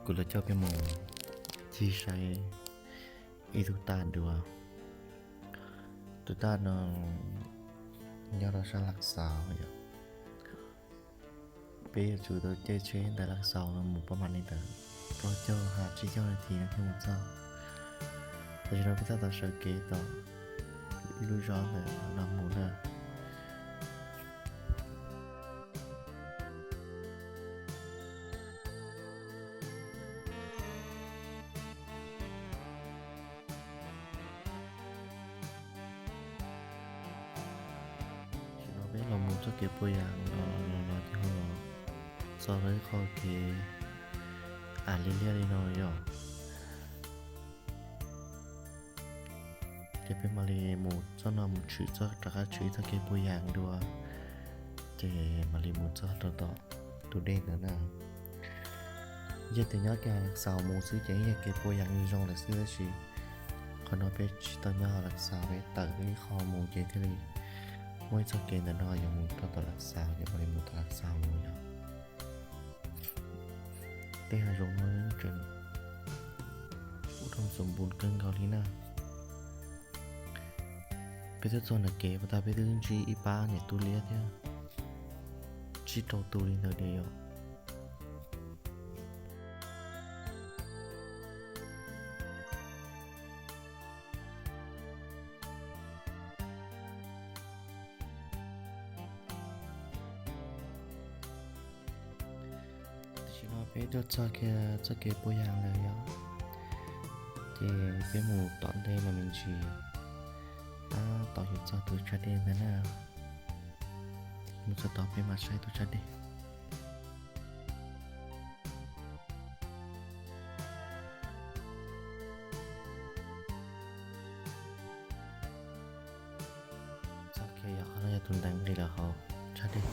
Kuv los coj peb mus ncig saib ib tug taj dua. Tus taj no nyob rau sab Laj Xaus yom. Peb yuav tsum tau caij tsheb ntawm Laj Xaus no mus pab mam li ntawd plaub caug ha tsib caug nas this no thiaj mus txog. Tam sim no peb tab tom sawv kev tom ib lub zos ntawm no mus na. Tam sim no peb los mus txoj kev puas yas no, no, no ces ho los txog rau ib qho kev av liab liab li no yom. Ces peb mam li mus txoj no mus tshwm txoj, rov qab tshwm ib txoj kev puas yas dua, ces mam li mus txog rau tom tus dej ntawd na. Yog tias nyob kiag Laj Xaus mus xwb ces yog kev puas yas zoo lawm xwb, tab sis qhov no peb tsis tau nyob Laj Xaus, peb tawm ib qho mus ces thiaj li muaj ib txoj kev ntawm no yuav mus rau tom Laj Xaus, ces mam li mus tom Laj Xaus mus yom. Tej hav zoov no tseem ua rau xum npus kawg nkaus li na. Peb twb txog ntawm kev pas tag, peb twb ntsib ib pab niam tub liab thiab, tsib rau tus li ntawd li yom. Tam sim no peb tuaj txog kiag txoj kev puas yas lawm yom, ces peb mus tom ntej no me ntsis, tab tom yuav txog tus tsag dej ntawd na. Mus txog tod peb mam saib tus tsag dej. Txoj kev yog qhov no yog tus ntees nqis lawm hauv tsag dej.